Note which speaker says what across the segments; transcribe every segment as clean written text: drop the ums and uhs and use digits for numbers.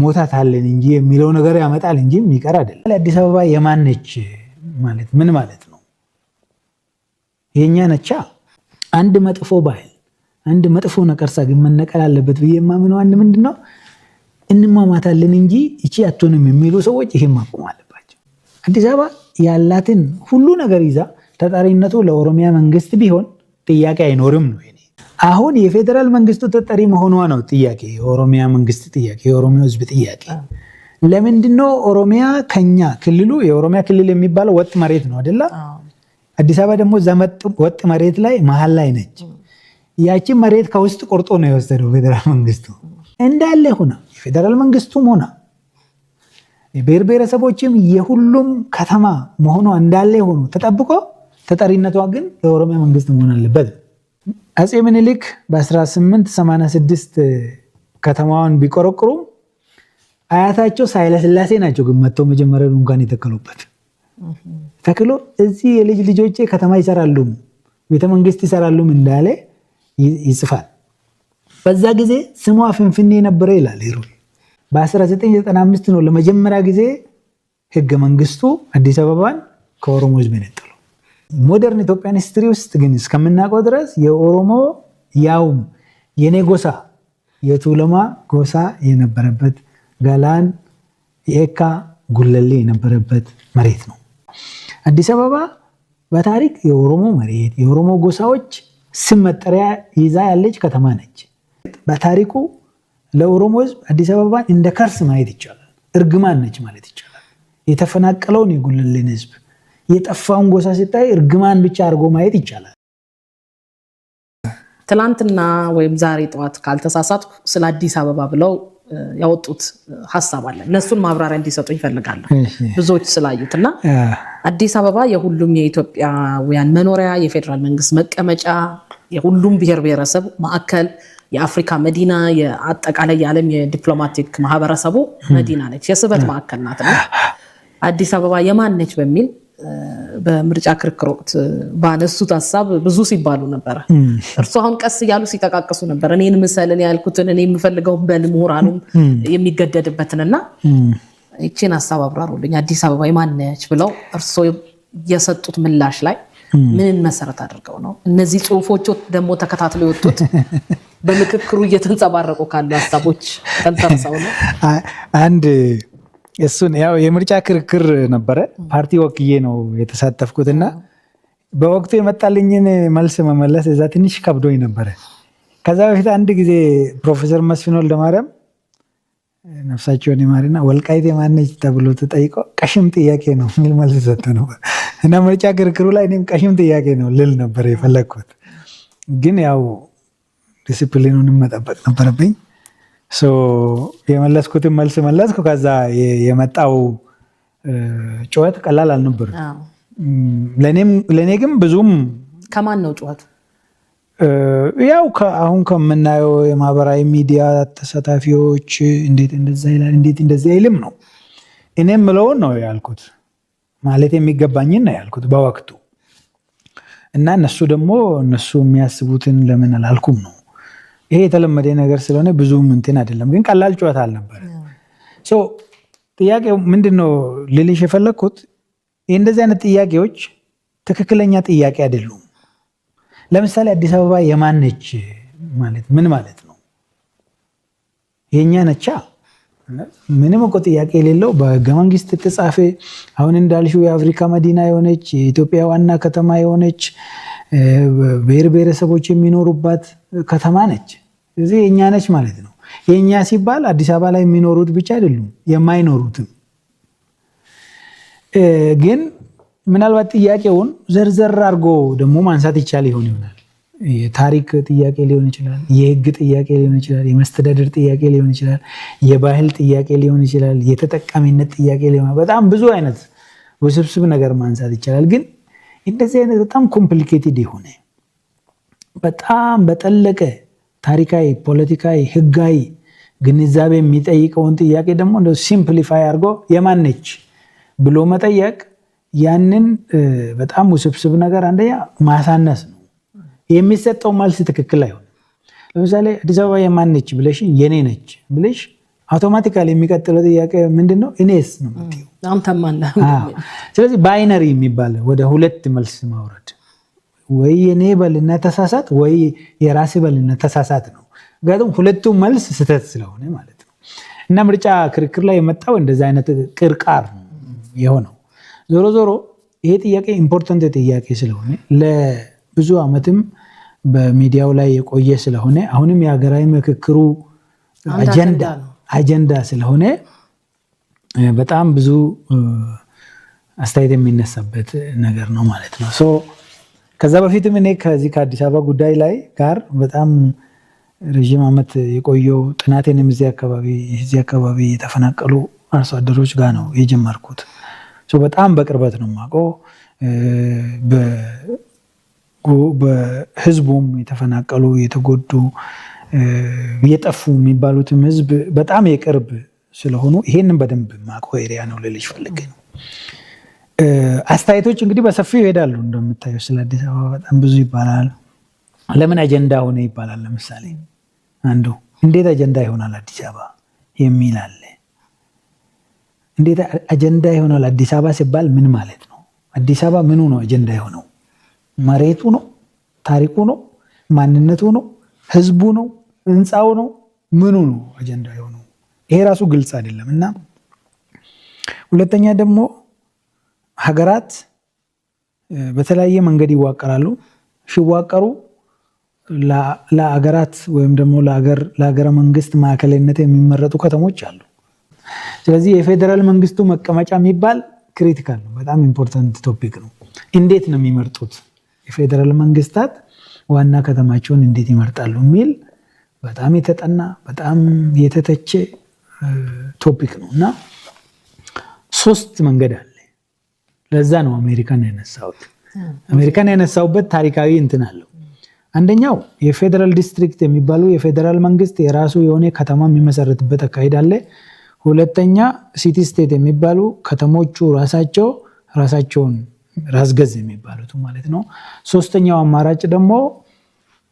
Speaker 1: እንሞታታለን እንጂ የሚለው ነገር ያመጣል እንጂ የሚቀር አይደለም። አዲስ አበባ የማን ነች ማለት ምን ማለት ነው? የኛ ነቻ። አንድ መጥፎ ባህል፣ አንድ መጥፎ ነቀርሳ ግን መነቀል አለበት ብዬ የማምነው አንድ ምንድነው፣ እንሟሟታለን እንጂ እቺ አትሆንም የሚሉ ሰዎች ይሄን ማቆም አለባቸው። አዲስ አበባ ያላትን ሁሉ ነገር ይዛ ተጠሪነቱ ለኦሮሚያ መንግስት ቢሆን ጥያቄ አይኖርም ነው። አሁን የፌዴራል መንግስቱ ተጠሪ መሆኗ ነው ጥያቄ፣ የኦሮሚያ መንግስት ጥያቄ፣ የኦሮሚያ ህዝብ ጥያቄ። ለምንድነው ኦሮሚያ ከኛ ክልሉ፣ የኦሮሚያ ክልል የሚባለው ወጥ መሬት ነው አይደለ? አዲስ አበባ ደግሞ እዛ ወጥ መሬት ላይ መሀል ላይ ነች። ያቺን መሬት ከውስጥ ቆርጦ ነው የወሰደው ፌዴራል መንግስቱ። እንዳለ ሆና የፌዴራል መንግስቱም ሆና የብሔር ብሔረሰቦችም የሁሉም ከተማ መሆኗ እንዳለ ሆኖ ተጠብቆ ተጠሪነቷ ግን ለኦሮሚያ መንግስት መሆን አለበት። አፄ ምኒልክ በ1886 ከተማዋን ቢቆረቁሩም አያታቸው ሳህለስላሴ ናቸው ግን መጥተው መጀመሪያ ድንኳን የተከሉበት። ተክሎ እዚህ የልጅ ልጆቼ ከተማ ይሰራሉ፣ ቤተ መንግስት ይሰራሉ እንዳለ ይጽፋል። በዛ ጊዜ ስሟ ፍንፍኔ ነበረ ይላል ሂሩይ። በ1995 ነው ለመጀመሪያ ጊዜ ህገ መንግስቱ አዲስ አበባን ከኦሮሞ ህዝብ የነጠለው። Modern Ethiopian history ውስጥ ግን እስከምናውቀው ድረስ የኦሮሞ ያውም የኔ ጎሳ የቱለማ ጎሳ የነበረበት፣ ገላን፣ የካ፣ ጉለሌ የነበረበት መሬት ነው። አዲስ አበባ በታሪክ የኦሮሞ መሬት፣ የኦሮሞ ጎሳዎች ስም መጠሪያ ይዛ ያለች ከተማ ነች። በታሪኩ ለኦሮሞ ህዝብ አዲስ አበባን እንደ curse ማየት ይቻላል። እርግማን ነች ማለት ይቻላል። የተፈናቀለውን የጉለሌን ህዝብ፣ የጠፋውን ጎሳ ሲታይ እርግማን ብቻ አድርጎ ማየት ይቻላል።
Speaker 2: ትላንትና ወይም ዛሬ ጠዋት ካልተሳሳትኩ ስለ አዲስ አበባ ብለው ያወጡት ሀሳብ አለ። እነሱን ማብራሪያ እንዲሰጡ ይፈልጋለሁ ብዙዎች ስላዩት እና አዲስ አበባ የሁሉም የኢትዮጵያውያን መኖሪያ፣ የፌዴራል መንግስት መቀመጫ፣ የሁሉም ብሔር ብሔረሰብ ማዕከል፣ የአፍሪካ መዲና፣ የአጠቃላይ የዓለም የዲፕሎማቲክ ማህበረሰቡ መዲና ነች፣ የስበት ማዕከል ናት። እና አዲስ አበባ የማን ነች በሚል በምርጫ ክርክር ወቅት ባነሱት ሀሳብ ብዙ ሲባሉ ነበረ። እርሱ አሁን ቀስ እያሉ ሲጠቃቅሱ ነበር። እኔን ምሰልን ያልኩትን፣ እኔ የምፈልገውን በል፣ ምሁራኑም የሚገደድበትን እና ይቺን ሀሳብ አብራሩልኝ። አዲስ አበባ የማን ነች ብለው እርሶ የሰጡት ምላሽ ላይ ምንን መሰረት አድርገው ነው? እነዚህ ጽሁፎች ደግሞ ተከታትለው የወጡት በምክክሩ እየተንጸባረቁ ካሉ ሀሳቦች ተንተርሰው ነው?
Speaker 1: አንድ እሱን ያው የምርጫ ክርክር ነበረ። ፓርቲ ወክዬ ነው የተሳተፍኩት እና በወቅቱ የመጣልኝን መልስ መመለስ እዛ ትንሽ ከብዶኝ ነበረ። ከዛ በፊት አንድ ጊዜ ፕሮፌሰር መስፍን ወልደማርያም ነፍሳቸውን ይማርና ወልቃይት የማነች ተብሎ ተጠይቆ ቀሽም ጥያቄ ነው የሚል መልስ ሰጥቶ ነበር እና ምርጫ ክርክሩ ላይ እኔም ቀሽም ጥያቄ ነው ልል ነበር የፈለግኩት፣ ግን ያው ዲሲፕሊኑንም መጠበቅ ነበረብኝ። የመለስኩትን መልስ መለስኩ። ከዛ የመጣው ጩኸት ቀላል አልነበርም። ለእኔ ግን ብዙም
Speaker 2: ከማን ነው ጩኸቱ?
Speaker 1: ያው አሁን ከምናየው የማህበራዊ ሚዲያ ተሳታፊዎች እንዴት እንደዛ ይላል፣ እንዴት እንደዛ አይልም ነው። እኔም ምለውን ነው ያልኩት፣ ማለት የሚገባኝን ነው ያልኩት በወቅቱ እና እነሱ ደግሞ እነሱ የሚያስቡትን ለምን አላልኩም ነው። ይሄ የተለመደ ነገር ስለሆነ ብዙም እንትን አይደለም፣ ግን ቀላል ጨዋታ አልነበረ። ጥያቄው ምንድነው ልልሽ የፈለግኩት፣ እንደዚህ አይነት ጥያቄዎች ትክክለኛ ጥያቄ አይደሉም። ለምሳሌ አዲስ አበባ የማን ነች ማለት ምን ማለት ነው? የኛ ነቻ። ምንም እኮ ጥያቄ የሌለው በህገ መንግስት የተጻፈ፣ አሁን እንዳልሽው የአፍሪካ መዲና የሆነች፣ የኢትዮጵያ ዋና ከተማ የሆነች፣ ብሔር ብሔረሰቦች የሚኖሩባት ከተማ ነች። ስለዚህ የኛ ነች ማለት ነው። የኛ ሲባል አዲስ አበባ ላይ የሚኖሩት ብቻ አይደሉም፣ የማይኖሩትም። ግን ምናልባት ጥያቄውን ዘርዘር አድርጎ ደግሞ ማንሳት ይቻል ይሆን ይሆናል። የታሪክ ጥያቄ ሊሆን ይችላል፣ የህግ ጥያቄ ሊሆን ይችላል፣ የመስተዳደር ጥያቄ ሊሆን ይችላል፣ የባህል ጥያቄ ሊሆን ይችላል፣ የተጠቃሚነት ጥያቄ ሊሆን፣ በጣም ብዙ አይነት ውስብስብ ነገር ማንሳት ይቻላል። ግን እንደዚህ አይነት በጣም complicated የሆነ፣ በጣም በጠለቀ ታሪካዊ፣ ፖለቲካዊ፣ ህጋዊ ግንዛቤ የሚጠይቀውን ጥያቄ ደግሞ እንደው simplify አድርጎ የማን ነች ብሎ መጠየቅ ያንን በጣም ውስብስብ ነገር አንደኛ ማሳነስ ነው። የሚሰጠው መልስ ትክክል አይሆንም። ለምሳሌ አዲስ አበባ የማን ነች ብለሽ የኔ ነች ብለሽ Automatically የሚቀጥለው ጥያቄ ምንድን ነው? እኔስ ነው የምትይው።
Speaker 2: አንተም አለህ።
Speaker 1: ስለዚህ binary የሚባል ወደ ሁለት መልስ ማውረድ፣ ወይ የኔ በልና ተሳሳት፣ ወይ የራሴ በልና ተሳሳት ነው። ምክንያቱም ሁለቱም መልስ ስህተት ስለሆነ ማለት ነው። እና ምርጫ ክርክር ላይ የመጣው እንደዚህ አይነት ቅርቃር ነው የሆነው። ዞሮ ዞሮ ይሄ ጥያቄ important ጥያቄ ስለሆነ፣ ለብዙ ዓመትም በሚዲያው ላይ የቆየ ስለሆነ፣ አሁንም የሀገራዊ ምክክሩ አጀንዳ ስለሆነ በጣም ብዙ አስተያየት የሚነሳበት ነገር ነው ማለት ነው። So ከዛ በፊትም እኔ ከዚህ ከአዲስ አበባ ጉዳይ ላይ ጋር በጣም ረዥም ዓመት የቆየው ጥናቴንም እዚህ አካባቢ የተፈናቀሉ አርሶ አደሮች ጋር ነው የጀመርኩት። So በጣም በቅርበት ነው የማውቀው። በህዝቡም የተፈናቀሉ፣ የተጎዱ፣ የጠፉ የሚባሉትም ህዝብ በጣም የቅርብ ስለሆኑ ይሄንን በደንብ የማውቀው area ነው ልልሽ ፈልጌ ነው። አስተያየቶች እንግዲህ በሰፊው ይሄዳሉ። እንደምታየው ስለ አዲስ አበባ በጣም ብዙ ይባላል። ለምን አጀንዳ ሆነ ይባላል። ለምሳሌ አንዱ እንዴት አጀንዳ ይሆናል አዲስ አበባ የሚል አለ። እንዴት አጀንዳ ይሆናል አዲስ አበባ ሲባል ምን ማለት ነው? አዲስ አበባ ምኑ ነው አጀንዳ የሆነው? መሬቱ ነው? ታሪኩ ነው? ማንነቱ ነው? ህዝቡ ነው? ህንፃው ነው? ምኑ ነው አጀንዳ የሆነው? ይሄ ራሱ ግልጽ አይደለም። እና ሁለተኛ ደግሞ ሀገራት በተለያየ መንገድ ይዋቀራሉ። ሲዋቀሩ ለአገራት ወይም ደግሞ ለሀገረ መንግስት ማዕከላዊነት የሚመረጡ ከተሞች አሉ። ስለዚህ የፌዴራል መንግስቱ መቀመጫ የሚባል critical ነው፣ በጣም important topic ነው። እንዴት ነው የሚመርጡት? የፌዴራል መንግስታት ዋና ከተማቸውን እንዴት ይመርጣሉ የሚል በጣም የተጠና፣ በጣም የተተቸ topic ነው። እና ሶስት መንገድ አለ። ለዛ ነው አሜሪካን ያነሳሁት። አሜሪካን ያነሳሁበት ታሪካዊ እንትን አለው። አንደኛው የ federal district የሚባሉ የፌዴራል መንግስት የራሱ የሆነ ከተማ የሚመሰረትበት አካሄድ አለ። ሁለተኛ city state የሚባሉ ከተሞቹ ራሳቸው ራሳቸውን ራስ ገዝ የሚባሉት ማለት ነው። ሶስተኛው አማራጭ ደግሞ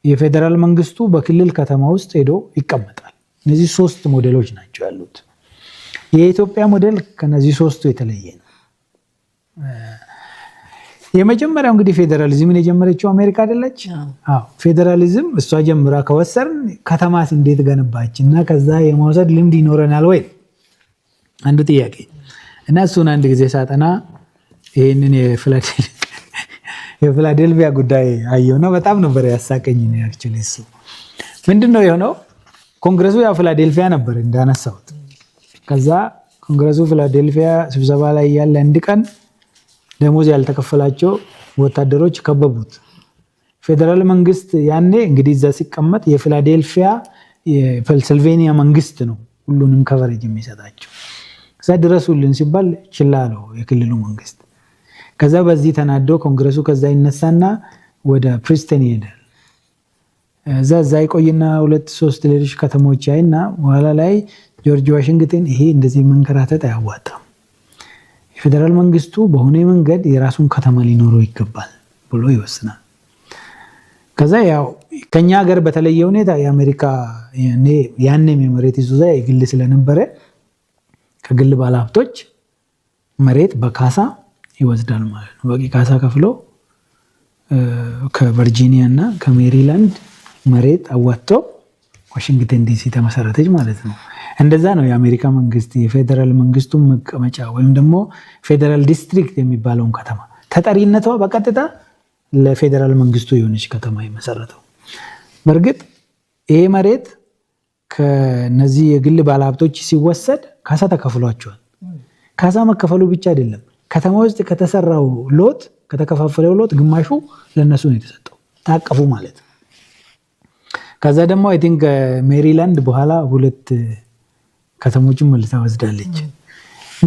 Speaker 1: የፌዴራል መንግስቱ በክልል ከተማ ውስጥ ሄዶ ይቀመጣል። እነዚህ ሶስት ሞዴሎች ናቸው ያሉት። የኢትዮጵያ ሞዴል ከነዚህ ሶስቱ የተለየ ነው። የመጀመሪያው እንግዲህ ፌዴራሊዝምን የጀመረችው አሜሪካ አይደለች? አዎ፣ ፌዴራሊዝም እሷ ጀምራ ከወሰድን ከተማስ እንዴት ገነባች እና ከዛ የመውሰድ ልምድ ይኖረናል ወይ? አንዱ ጥያቄ። እና እሱን አንድ ጊዜ ሳጠና ይህንን የፊላዴልፊያ ጉዳይ አየሁና በጣም ነበር ያሳቀኝ። Actually እሱ ምንድን ነው የሆነው? ኮንግረሱ ያው ፊላዴልፊያ ነበር እንዳነሳሁት። ከዛ ኮንግረሱ ፊላዴልፊያ ስብሰባ ላይ ያለ አንድ ቀን ደሞዝ ያልተከፈላቸው ወታደሮች ከበቡት። ፌዴራል መንግስት ያኔ እንግዲህ እዛ ሲቀመጥ የፊላዴልፊያ የፔንስልቬኒያ መንግስት ነው ሁሉንም coverage የሚሰጣቸው። ከዛ ድረሱልን ሲባል ችላ አለው የክልሉ መንግስት። ከዛ በዚህ ተናዶ ኮንግረሱ ከዛ ይነሳና ወደ ፕሪንስተን ይሄዳል። እዛ ይቆይና ሁለት ሶስት ሌሎች ከተሞች ያይና በኋላ ላይ ጆርጅ ዋሽንግተን ይሄ እንደዚህ መንከራተት አያዋጣም፣ የፌዴራል መንግስቱ በሆነ መንገድ የራሱን ከተማ ሊኖረው ይገባል ብሎ ይወስናል። ከዛ ያው ከኛ ሀገር በተለየ ሁኔታ የአሜሪካ ያኔም የመሬት ይዞታ የግል ስለነበረ ከግል ባለሀብቶች መሬት በካሳ ይወስዳል ማለት ነው። በቂ ካሳ ከፍሎ ከቨርጂኒያ እና ከሜሪላንድ መሬት አዋጥቶ ዋሽንግተን ዲሲ ተመሰረተች ማለት ነው። እንደዛ ነው የአሜሪካ መንግስት የፌዴራል መንግስቱን መቀመጫ ወይም ደግሞ federal district የሚባለውን ከተማ፣ ተጠሪነቷ በቀጥታ ለፌዴራል መንግስቱ የሆነች ከተማ የመሰረተው። በእርግጥ ይሄ መሬት ከነዚህ የግል ባለሀብቶች ሲወሰድ ካሳ ተከፍሏቸዋል። ካሳ መከፈሉ ብቻ አይደለም፣ ከተማ ውስጥ ከተሰራው lot፣ ከተከፋፈለው lot ግማሹ ለነሱ ነው የተሰጠው። ታቀፉ ማለት ነው። ከዛ ደግሞ I think ሜሪላንድ በኋላ ሁለት ከተሞችን መልሳ ወስዳለች።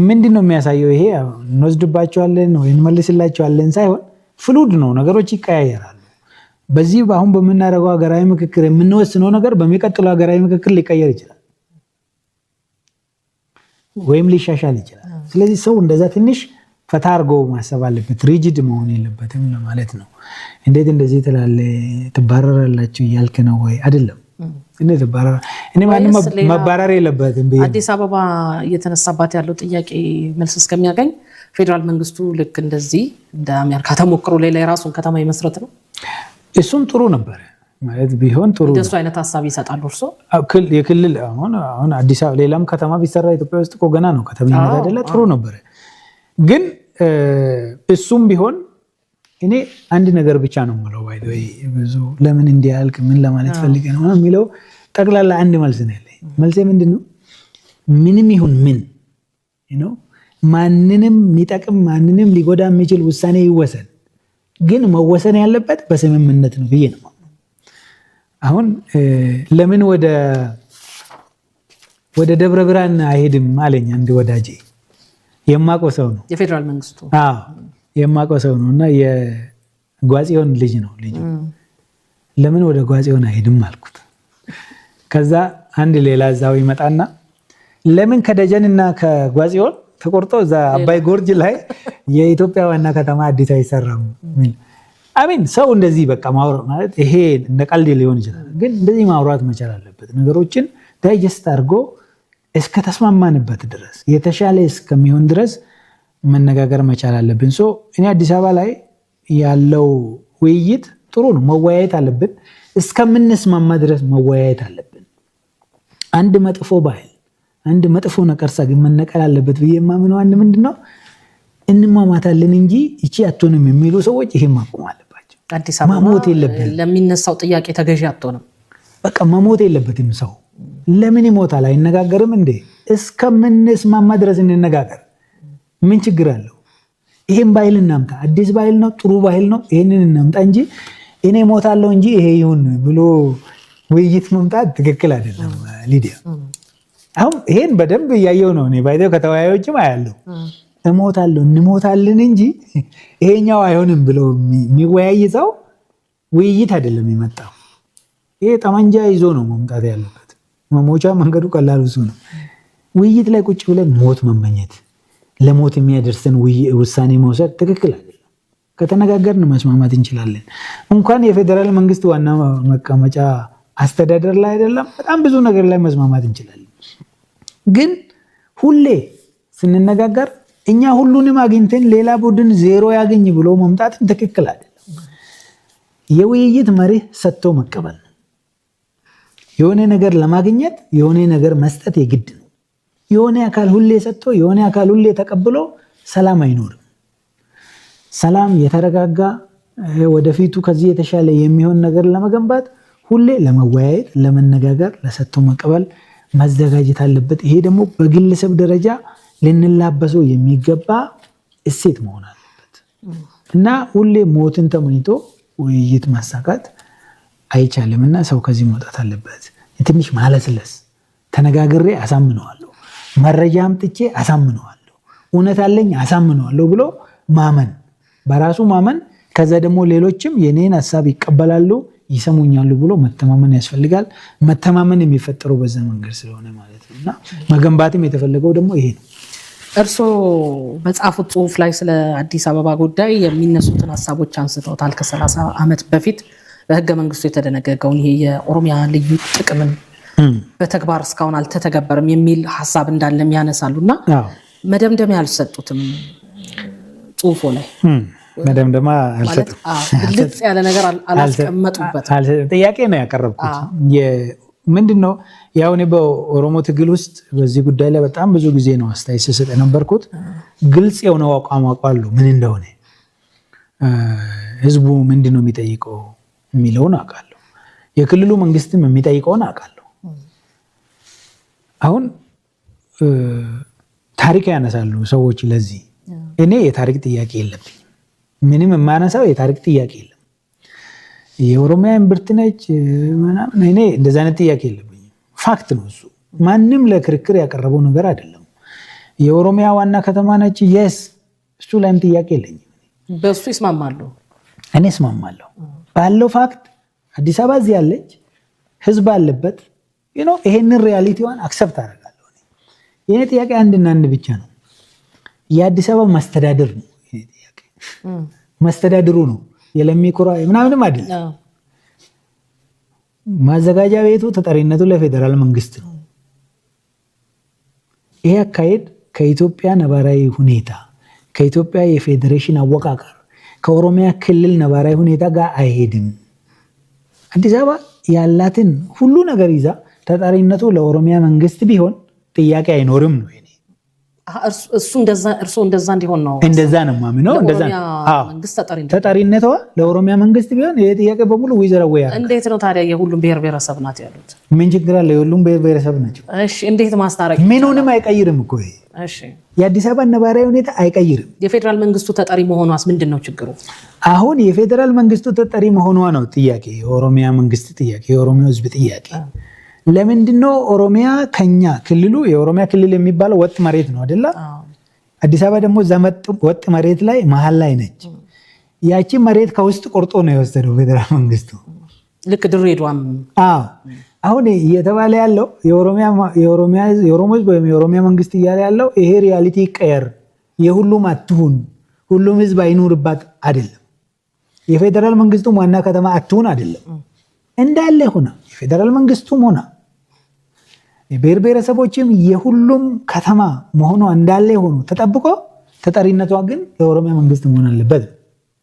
Speaker 1: ምንድን ነው የሚያሳየው? ይሄ እንወስድባቸዋለን ወይ እንመልስላቸዋለን ሳይሆን fluid ነው፣ ነገሮች ይቀያየራሉ። በዚህ አሁን በምናደርገው ሀገራዊ ምክክር የምንወስነው ነገር በሚቀጥለው ሀገራዊ ምክክር ሊቀየር ይችላል ወይም ሊሻሻል ይችላል። ስለዚህ ሰው እንደዛ ትንሽ ፈታ አድርጎ ማሰብ አለበት፣ rigid መሆን የለበትም ለማለት ነው። እንዴት እንደዚህ ትላለህ፣ ትባረራላችሁ እያልክ ነው ወይ? አይደለም። እኔ ተባረራ እኔ ማንም መባረር የለበትም።
Speaker 2: አዲስ አበባ እየተነሳባት ያለው ጥያቄ መልስ እስከሚያገኝ ፌዴራል መንግስቱ ልክ እንደዚህ እንደ አሜሪካ ተሞክሮ ሌላ የራሱን ከተማ የመስረት ነው።
Speaker 1: እሱም ጥሩ ነበር ማለት ቢሆን ጥሩ።
Speaker 2: እንደሱ አይነት ሀሳብ ይሰጣሉ እርሶ?
Speaker 1: የክልል አሁን አዲስ አበባ ሌላም ከተማ ቢሰራ ኢትዮጵያ ውስጥ እኮ ገና ነው ከተማነት አይደለ? ጥሩ ነበር። ግን እሱም ቢሆን እኔ አንድ ነገር ብቻ ነው የምለው፣ by the way ብዙ ለምን እንዲያልቅ ምን ለማለት ፈልገህ ነው የሚለው ጠቅላላ አንድ መልስ ነው ያለኝ። መልሴ ምንድን ነው? ምንም ይሁን ምን ማንንም የሚጠቅም ማንንም ሊጎዳ የሚችል ውሳኔ ይወሰን፣ ግን መወሰን ያለበት በስምምነት ነው ብዬ ነው። አሁን ለምን ወደ ደብረ ብርሃን አይሄድም አለኝ አንድ ወዳጄ፣ የማውቀው ሰው ነው።
Speaker 2: የፌዴራል መንግስቱ
Speaker 1: አዎ የማውቀው ሰው ነው እና የጓጽዮን ልጅ ነው ልጁ። ለምን ወደ ጓጽዮን አይሄድም አልኩት። ከዛ አንድ ሌላ እዛው ይመጣና ለምን ከደጀንና ከጓጽዮን ተቆርጦ እዛ አባይ gorge ላይ የኢትዮጵያ ዋና ከተማ አዲስ አይሰራም? I mean ሰው እንደዚህ በቃ ማውራት ማለት ይሄ እንደ ቀልድ ሊሆን ይችላል፣ ግን እንደዚህ ማውራት መቻል አለበት። ነገሮችን digest አድርጎ እስከ ተስማማንበት ድረስ የተሻለ እስከሚሆን ድረስ መነጋገር መቻል አለብን። So እኔ አዲስ አበባ ላይ ያለው ውይይት ጥሩ ነው፣ መወያየት አለብን። እስከምንስማማ ድረስ መወያየት አለብን። አንድ መጥፎ ባህል፣ አንድ መጥፎ ነቀርሳ ግን መነቀል አለበት ብዬ የማምነው አንድ ምንድን ነው፣ እንሟሟታለን እንጂ ይቺ አትሆንም የሚሉ ሰዎች ይሄን ማቆም አለባቸው።
Speaker 2: አዲስ አበባ
Speaker 1: መሞት የለብንም።
Speaker 2: ለሚነሳው ጥያቄ ተገዢ አትሆንም።
Speaker 1: በቃ መሞት የለበትም ሰው። ለምን ይሞታል? አይነጋገርም እንዴ? እስከምንስማማ ድረስ እንነጋገር። ምን ችግር አለው? ይሄን ባህል እናምጣ። አዲስ ባህል ነው፣ ጥሩ ባህል ነው። ይሄንን እናምጣ እንጂ እኔ ሞታለሁ እንጂ ይሄ ይሁን ብሎ ውይይት መምጣት ትክክል አይደለም። ሊዲያ፣ አሁን ይሄን በደንብ እያየው ነው። እኔ by the way ከተወያዮችም አያለሁ። እሞታለሁ እንሞታለን እንጂ ይሄኛው አይሆንም ብሎ የሚወያይ ሰው ውይይት አይደለም የመጣው። ይሄ ጠመንጃ ይዞ ነው መምጣት ያለበት። መሞቻ መንገዱ ቀላሉ እሱ ነው። ውይይት ላይ ቁጭ ብለን ሞት መመኘት፣ ለሞት የሚያደርሰን ውሳኔ መውሰድ ትክክል አይደለም። ከተነጋገርን መስማማት እንችላለን። እንኳን የፌዴራል መንግስት ዋና መቀመጫ አስተዳደር ላይ አይደለም፣ በጣም ብዙ ነገር ላይ መስማማት እንችላለን። ግን ሁሌ ስንነጋገር እኛ ሁሉንም አግኝተን ሌላ ቡድን ዜሮ ያገኝ ብሎ መምጣትም ትክክል አይደለም። የውይይት መርህ ሰጥቶ መቀበል ነው። የሆነ ነገር ለማግኘት የሆነ ነገር መስጠት የግድ ነው። የሆነ አካል ሁሌ ሰጥቶ የሆነ አካል ሁሌ ተቀብሎ ሰላም አይኖርም። ሰላም የተረጋጋ ወደፊቱ ከዚህ የተሻለ የሚሆን ነገር ለመገንባት ሁሌ ለመወያየት፣ ለመነጋገር፣ ለሰጥቶ መቀበል መዘጋጀት አለበት። ይሄ ደግሞ በግለሰብ ደረጃ ልንላበሰው የሚገባ እሴት መሆን አለበት እና ሁሌ ሞትን ተመኝቶ ውይይት ማሳካት አይቻልም እና ሰው ከዚህ መውጣት አለበት። ትንሽ ማለስለስ፣ ተነጋግሬ አሳምነዋለሁ፣ መረጃ አምጥቼ አሳምነዋለሁ፣ እውነት አለኝ አሳምነዋለሁ ብሎ ማመን፣ በራሱ ማመን፣ ከዛ ደግሞ ሌሎችም የኔን ሀሳብ ይቀበላሉ ይሰሙኛሉ ብሎ መተማመን ያስፈልጋል። መተማመን የሚፈጠረው በዛ መንገድ ስለሆነ ማለት ነው እና መገንባትም የተፈለገው ደግሞ ይሄ ነው።
Speaker 2: እርስዎ በጻፉት ጽሁፍ ላይ ስለ አዲስ አበባ ጉዳይ የሚነሱትን ሀሳቦች አንስተውታል። ከ30 ዓመት በፊት በህገ መንግስቱ የተደነገገውን ይሄ የኦሮሚያ ልዩ ጥቅምን በተግባር እስካሁን አልተተገበርም የሚል ሀሳብ እንዳለም ያነሳሉ እና መደምደሚያ አልሰጡትም ጽሁፎ ላይ።
Speaker 1: መደምደማ አልሰጥም።
Speaker 2: ግልጽ ያለ ነገር አላስቀመጡበትም።
Speaker 1: ጥያቄ ነው ያቀረብኩት። ምንድን ነው ያው እኔ በኦሮሞ ትግል ውስጥ በዚህ ጉዳይ ላይ በጣም ብዙ ጊዜ ነው አስተያየት ስሰጥ የነበርኩት። ግልጽ የሆነው አቋም አውቃለሁ ምን እንደሆነ፣ ህዝቡ ምንድን ነው የሚጠይቀው የሚለውን አውቃለሁ። የክልሉ መንግስትም የሚጠይቀውን አውቃለሁ። አሁን ታሪክ ያነሳሉ ሰዎች። ለዚህ እኔ የታሪክ ጥያቄ የለብኝም። ምንም የማነሳው የታሪክ ጥያቄ የለም። የኦሮሚያ እምብርት ነች ምናምን፣ እኔ እንደዚህ አይነት ጥያቄ የለብኝም። Fact ነው እሱ። ማንም ለክርክር ያቀረበው ነገር አይደለም። የኦሮሚያ ዋና ከተማ ነች፣ yes፣ እሱ ላይም ጥያቄ የለኝም።
Speaker 2: በእሱ ይስማማሉ?
Speaker 1: እኔ እስማማለሁ ባለው fact። አዲስ አበባ እዚህ ያለች ህዝብ አለበት። ይሄንን reality ዋን accept አደርጋለሁ። የኔ ጥያቄ አንድና አንድ ብቻ ነው። የአዲስ አበባ መስተዳድር ነው የኔ ጥያቄ። መስተዳድሩ ነው፣ የለሚ ኩራ ምናምንም አይደለም። ማዘጋጃ ቤቱ ተጠሪነቱ ለፌዴራል መንግስት ነው። ይሄ አካሄድ ከኢትዮጵያ ነባራዊ ሁኔታ፣ ከኢትዮጵያ የፌዴሬሽን አወቃቀር፣ ከኦሮሚያ ክልል ነባራዊ ሁኔታ ጋር አይሄድም። አዲስ አበባ ያላትን ሁሉ ነገር ይዛ ተጠሪነቱ ለኦሮሚያ መንግስት ቢሆን ጥያቄ አይኖርም ነው የኔ።
Speaker 2: እሱ እንደዛ እርሶ እንደዛ እንዲሆን ነው?
Speaker 1: እንደዛ ነው የማምነው። እንደዛ
Speaker 2: ለኦሮሚያ
Speaker 1: አዎ፣
Speaker 2: መንግስት ተጠሪ እንዲሆን።
Speaker 1: ተጠሪነቷ ለኦሮሚያ መንግስት ቢሆን ይሄ ጥያቄ በሙሉ wither away ያደርጋል።
Speaker 2: እንዴት ነው ታዲያ የሁሉም ብሔር ብሔረሰብ ናት ያሉት?
Speaker 1: ምን ችግር አለ? የሁሉም ብሔር ብሔረሰብ ናቸው።
Speaker 2: እሺ፣ እንዴት ማስታረቅ?
Speaker 1: ምኑንም አይቀይርም እኮ ይሄ። የአዲስ አበባ ነባራዊ ሁኔታ አይቀይርም።
Speaker 2: የፌዴራል መንግስቱ ተጠሪ መሆኗስ ምንድን ነው ችግሩ?
Speaker 1: አሁን የፌዴራል መንግስቱ ተጠሪ መሆኗ ነው ጥያቄ፣ የኦሮሚያ መንግስት ጥያቄ፣ የኦሮሚያ ህዝብ ጥያቄ። ለምንድነው ኦሮሚያ ከኛ ክልሉ፣ የኦሮሚያ ክልል የሚባለው ወጥ መሬት ነው አይደለ? አዲስ አበባ ደግሞ እዛ ወጥ መሬት ላይ መሀል ላይ ነች። ያቺ መሬት ከውስጥ ቆርጦ ነው የወሰደው ፌዴራል መንግስቱ።
Speaker 2: ልክ ድሬዳዋም።
Speaker 1: አዎ፣ አሁን እየተባለ ያለው የኦሮሞ ህዝብ ወይም የኦሮሚያ መንግስት እያለ ያለው ይሄ reality ይቀየር፣ የሁሉም አትሁን፣ ሁሉም ህዝብ አይኑርባት አይደለም። የፌዴራል መንግስቱም ዋና ከተማ አትሁን አይደለም። እንዳለ ሆና የፌዴራል መንግስቱም ሆና የብሔር ብሔረሰቦችም የሁሉም ከተማ መሆኗ እንዳለ ሆኖ ተጠብቆ ተጠሪነቷ ግን ለኦሮሚያ መንግስት መሆን አለበት።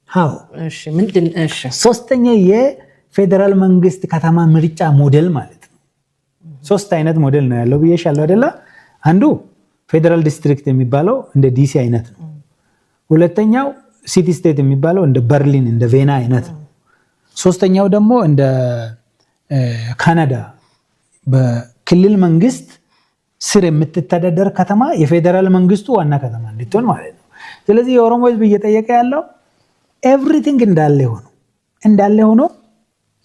Speaker 1: አዎ።
Speaker 2: እሺ፣ ምንድን እሺ
Speaker 1: ሶስተኛ የፌዴራል መንግስት ከተማ ምርጫ ሞዴል ማለት ነው። ሶስት አይነት ሞዴል ነው ያለው ብዬሻለሁ አይደለ? አንዱ federal district የሚባለው እንደ ዲሲ አይነት ነው። ሁለተኛው city state የሚባለው እንደ በርሊን፣ እንደ ቬና አይነት ነው። ሶስተኛው ደግሞ እንደ ካናዳ በክልል መንግስት ስር የምትተዳደር ከተማ የፌዴራል መንግስቱ ዋና ከተማ እንድትሆን ማለት ነው። ስለዚህ የኦሮሞ ህዝብ እየጠየቀ ያለው everything እንዳለ ሆኖ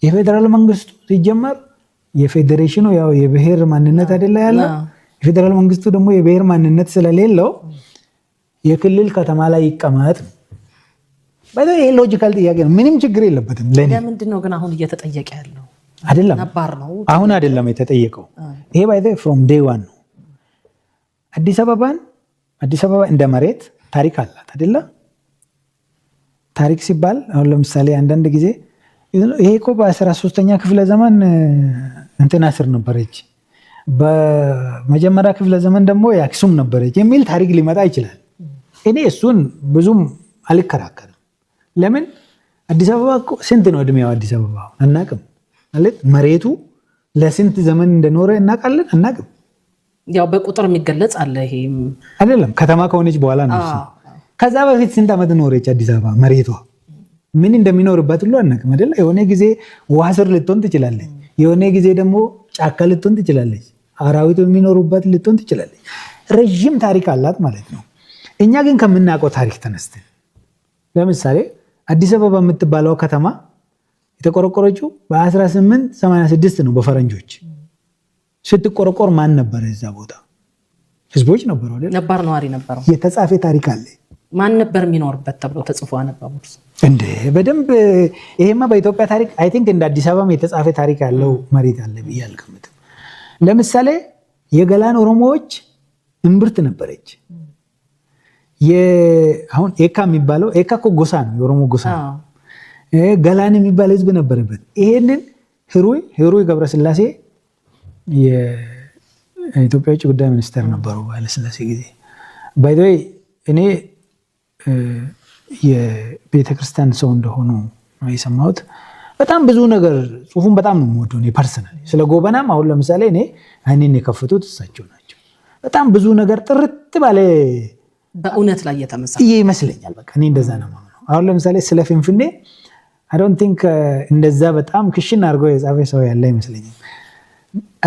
Speaker 1: የፌዴራል መንግስቱ ሲጀመር የፌዴሬሽኑ ያው የብሔር ማንነት አይደለ ያለው፣ የፌዴራል መንግስቱ ደግሞ የብሔር ማንነት ስለሌለው የክልል ከተማ ላይ ይቀመጥ ነው። ይሄ logical ጥያቄ ነው። ምንም ችግር የለበትም ለኔ።
Speaker 2: ለምንድን ነው ግን አሁን እየተጠየቀ ያለው?
Speaker 1: አይደለም።
Speaker 2: ነባር ነው።
Speaker 1: አሁን አይደለም የተጠየቀው። ይሄ by the way from day one ነው። አዲስ አበባ እንደ መሬት ታሪክ አላት አይደለ? ታሪክ ሲባል አሁን ለምሳሌ አንዳንድ ጊዜ ይሄ እኮ በ13ኛ ክፍለ ዘመን እንትና ስር ነበረች፣ በመጀመሪያ ክፍለ ዘመን ደግሞ የአክሱም ነበረች የሚል ታሪክ ሊመጣ ይችላል። እኔ እሱን ብዙም አልከራከርም። ለምን አዲስ አበባ እኮ ስንት ነው እድሜው? አዲስ አበባ አናቅም። ማለት መሬቱ ለስንት ዘመን እንደኖረ እናውቃለን? አናቅም።
Speaker 2: ያው በቁጥር የሚገለጽ አለ። ይሄም
Speaker 1: አይደለም፣ ከተማ ከሆነች በኋላ ነው እሱ። ከዛ በፊት ስንት ዓመት ኖረች አዲስ አበባ? መሬቷ ምን እንደሚኖርባት ሁሉ አናውቅም አይደለ? የሆነ ጊዜ ውሃ ስር ልትሆን ትችላለች። የሆነ ጊዜ ደግሞ ጫካ ልትሆን ትችላለች። አራዊቱ የሚኖሩባት ልትሆን ትችላለች። ረዥም ታሪክ አላት ማለት ነው። እኛ ግን ከምናውቀው ታሪክ ተነስተን ለምሳሌ አዲስ አበባ የምትባለው ከተማ የተቆረቆረችው በ1886 ነው በፈረንጆች። ስትቆረቆር ማን ነበረ እዛ ቦታ? ህዝቦች ነበሩ አይደል?
Speaker 2: ነባር ነዋሪ ነበረው።
Speaker 1: የተጻፈ ታሪክ አለ።
Speaker 2: ማን ነበር የሚኖርበት ተብሎ ተጽፎ አነበቡት?
Speaker 1: እንደ በደንብ። ይሄማ በኢትዮጵያ ታሪክ I think እንደ አዲስ አበባም የተጻፈ ታሪክ ያለው መሬት አለ ብዬ አልገምትም። ለምሳሌ የገላን ኦሮሞዎች እምብርት ነበረች። አሁን ኤካ የሚባለው፣ ኤካ እኮ ጎሳ ነው፣ የኦሮሞ ጎሳ ነው። ገላን የሚባል ህዝብ ነበረበት። ይሄንን ህሩይ ገብረስላሴ የኢትዮጵያ ውጭ ጉዳይ ሚኒስተር ነበሩ በኃይለስላሴ ጊዜ። By the way እኔ የቤተክርስቲያን ሰው እንደሆኑ ነው የሰማሁት። በጣም ብዙ ነገር ጽሁፉን በጣም ነው የምወደው እኔ personally። ስለ ጎበናም አሁን ለምሳሌ እኔ አይኔን የከፈቱት እሳቸው ናቸው። በጣም ብዙ ነገር ጥርት ባለ
Speaker 2: በእውነት ላይ የተመሰረተ
Speaker 1: ይመስለኛል። በቃ እኔ እንደዛ ነው የማምነው። አሁን ለምሳሌ ስለ ፊንፊኔ I don't think እንደዛ በጣም ክሽን አድርጎ የጻፈ ሰው ያለ አይመስለኝም።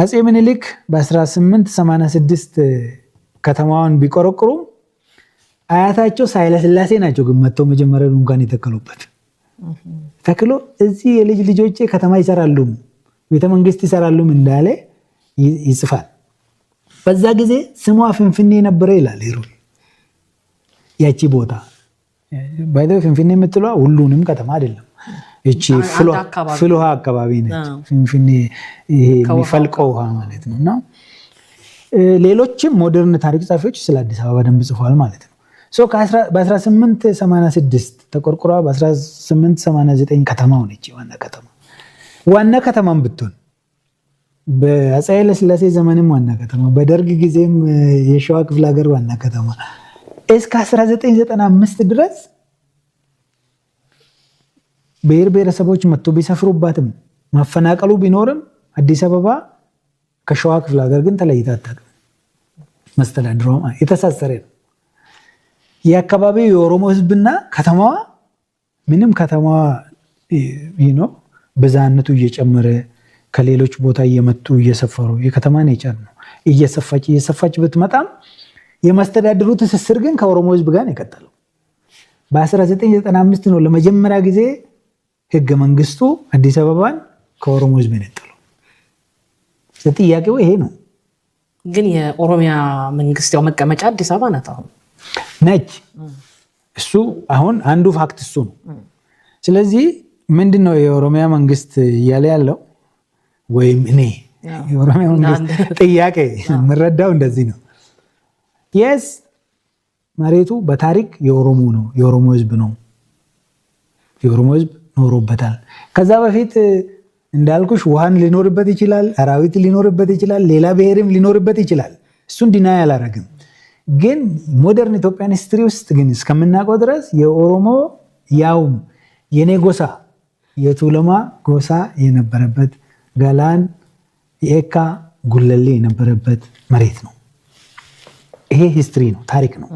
Speaker 1: አፄ ምኒልክ በ1886 ከተማዋን ቢቆረቁሩም አያታቸው ሳህለስላሴ ናቸው ግን መጥተው መጀመሪያ ድንኳን የተከሉበት፣ ተክሎ እዚህ የልጅ ልጆቼ ከተማ ይሰራሉ፣ ቤተመንግስት ይሰራሉም እንዳለ ይጽፋል። በዛ ጊዜ ስሟ ፊንፊኔ ነበረ ይላል ሂሩይ። ያቺ ቦታ by the way ፊንፊኔ የምትለዋ ሁሉንም ከተማ አይደለም። እቺ ፍልውሃ አካባቢ ነች ፊንፊኔ፣ ይሄ የሚፈልቀው ውሃ ማለት ነው። እና ሌሎችም modern ታሪክ ጸሐፊዎች ስለ አዲስ አበባ በደንብ ጽፏል ማለት ነው። በ1886 ተቆርቁራ በ1889 ከተማ ሆነች ዋና ከተማ። ዋና ከተማም ብትሆን በአፄ ኃይለሥላሴ ዘመንም ዋና ከተማ፣ በደርግ ጊዜም የሸዋ ክፍለ ሀገር ዋና ከተማ እስከ 1995 ድረስ ብሔር ብሔረሰቦች መጥቶ ቢሰፍሩባትም ማፈናቀሉ ቢኖርም አዲስ አበባ ከሸዋ ክፍለ ሀገር ግን ተለይታ አታውቅም። መስተዳድሯ የተሳሰረ ነው። የአካባቢው የኦሮሞ ሕዝብና ከተማዋ ምንም ከተማዋ ነው ብዝሃነቱ እየጨመረ ከሌሎች ቦታ እየመጡ እየሰፈሩ የከተማ nature ነው እየሰፋች እየሰፋች ብትመጣም የመስተዳድሩ ትስስር ግን ከኦሮሞ ሕዝብ ጋር ነው የቀጠለው። በ1995 ነው ለመጀመሪያ ጊዜ ህገ መንግስቱ አዲስ አበባን ከኦሮሞ ሕዝብ የነጠለው። ጥያቄው ይሄ ነው።
Speaker 2: ግን የኦሮሚያ መንግስት ያው መቀመጫ አዲስ አበባ ናት አሁን
Speaker 1: ነች። እሱ አሁን አንዱ fact እሱ ነው። ስለዚህ ምንድን ነው የኦሮሚያ መንግስት እያለ ያለው ወይም እኔ የኦሮሚያ መንግስት ጥያቄ የምረዳው እንደዚህ ነው። Yes፣ መሬቱ በታሪክ የኦሮሞ ነው፣ የኦሮሞ ህዝብ ነው። የኦሮሞ ህዝብ ኖሮበታል። ከዛ በፊት እንዳልኩሽ ውሃን ሊኖርበት ይችላል፣ አራዊት ሊኖርበት ይችላል፣ ሌላ ብሔርም ሊኖርበት ይችላል። እሱን deny አላረግም። ግን modern Ethiopian history ውስጥ ግን እስከምናውቀው ድረስ የኦሮሞ ያውም የኔ ጎሳ የቱለማ ጎሳ የነበረበት ገላን፣ የኤካ፣ ጉለሌ የነበረበት መሬት ነው። ይሄ history ነው፣ ታሪክ ነው።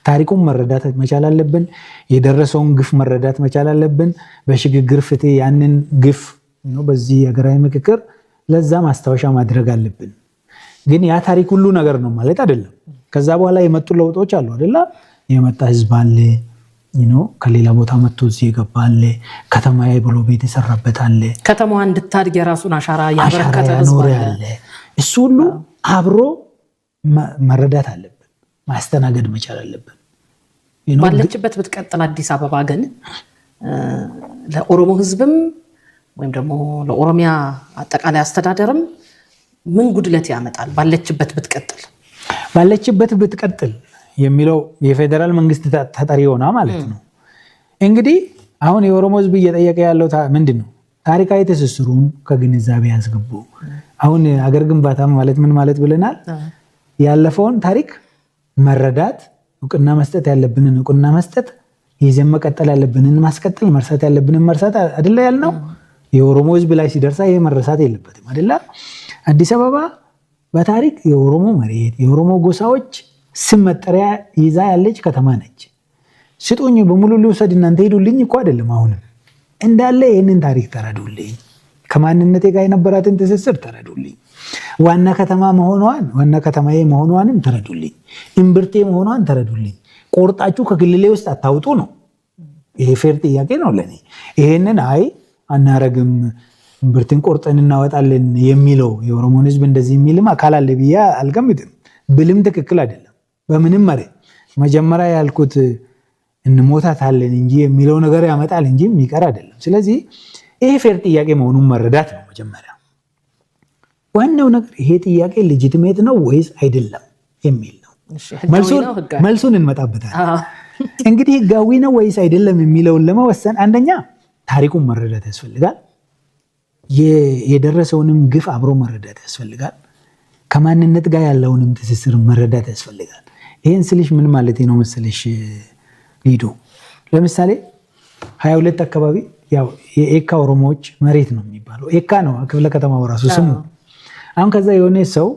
Speaker 1: ታሪኩን መረዳት መቻል አለብን። የደረሰውን ግፍ መረዳት መቻል አለብን። በሽግግር ፍትህ ያንን ግፍ በዚህ ሀገራዊ ምክክር ለዛ ማስታወሻ ማድረግ አለብን። ግን ያ ታሪክ ሁሉ ነገር ነው ማለት አይደለም። ከዛ በኋላ የመጡ ለውጦች አሉ አይደለ? የመጣ ህዝብ አለ፣ ከሌላ ቦታ መጥቶ እዚህ የገባ አለ፣ ከተማዬ ብሎ ቤት የሰራበት አለ፣
Speaker 2: ከተማዋ እንድታድግ የራሱን አሻራ ያበረከተ ህዝብ
Speaker 1: አለ። እሱ ሁሉ አብሮ መረዳት አለብን፣ ማስተናገድ መቻል አለብን።
Speaker 2: ባለችበት ብትቀጥል አዲስ አበባ ግን ለኦሮሞ ህዝብም ወይም ደግሞ ለኦሮሚያ አጠቃላይ አስተዳደርም ምን ጉድለት ያመጣል? ባለችበት ብትቀጥል
Speaker 1: ባለችበት ብትቀጥል የሚለው የፌዴራል መንግስት ተጠሪ ሆና ማለት ነው። እንግዲህ አሁን የኦሮሞ ህዝብ እየጠየቀ ያለው ምንድን ነው? ታሪካዊ ትስስሩን ከግንዛቤ ያስገቡ። አሁን አገር ግንባታ ማለት ምን ማለት ብለናል? ያለፈውን ታሪክ መረዳት፣ እውቅና መስጠት ያለብንን እውቅና መስጠት፣ ይዘን መቀጠል ያለብንን ማስቀጠል፣ መርሳት ያለብንን መርሳት አይደለ ያልነው? የኦሮሞ ህዝብ ላይ ሲደርሳ ይሄ መረሳት የለበትም አይደለ? አዲስ አበባ በታሪክ የኦሮሞ መሬት የኦሮሞ ጎሳዎች ስም መጠሪያ ይዛ ያለች ከተማ ነች። ስጡኝ በሙሉ ልውሰድ እናንተ ሄዱልኝ እኮ አይደለም። አሁንም እንዳለ ይህንን ታሪክ ተረዱልኝ፣ ከማንነቴ ጋር የነበራትን ትስስር ተረዱልኝ፣ ዋና ከተማ መሆኗን ዋና ከተማዬ መሆኗንም ተረዱልኝ፣ እምብርቴ መሆኗን ተረዱልኝ። ቆርጣችሁ ከክልሌ ውስጥ አታውጡ ነው። ይሄ fair ጥያቄ ነው ለኔ። ይሄንን አይ አናረግም እምብርትን ቆርጠን እናወጣለን የሚለው የኦሮሞን ህዝብ እንደዚህ የሚልም አካል አለ ብዬ አልገምትም። ብልም ትክክል አይደለም። በምንም መሬት መጀመሪያ ያልኩት እንሞታታለን እንጂ የሚለው ነገር ያመጣል እንጂ የሚቀር አይደለም። ስለዚህ ይሄ fair ጥያቄ መሆኑን መረዳት ነው መጀመሪያ። ዋናው ነገር ይሄ ጥያቄ legitimate ነው ወይስ አይደለም የሚል ነው። መልሱን እንመጣበታለን። እንግዲህ ህጋዊ ነው ወይስ አይደለም የሚለውን ለመወሰን አንደኛ ታሪኩን መረዳት ያስፈልጋል። የደረሰውንም ግፍ አብሮ መረዳት ያስፈልጋል። ከማንነት ጋር ያለውንም ትስስር መረዳት ያስፈልጋል። ይህን ስልሽ ምን ማለት ነው መሰለሽ ሊዱ፣ ለምሳሌ 22 አካባቢ ያው የኤካ ኦሮሞዎች መሬት ነው የሚባለው። ኤካ ነው ክፍለ ከተማው ራሱ ስሙ። አሁን ከዛ የሆነ ሰው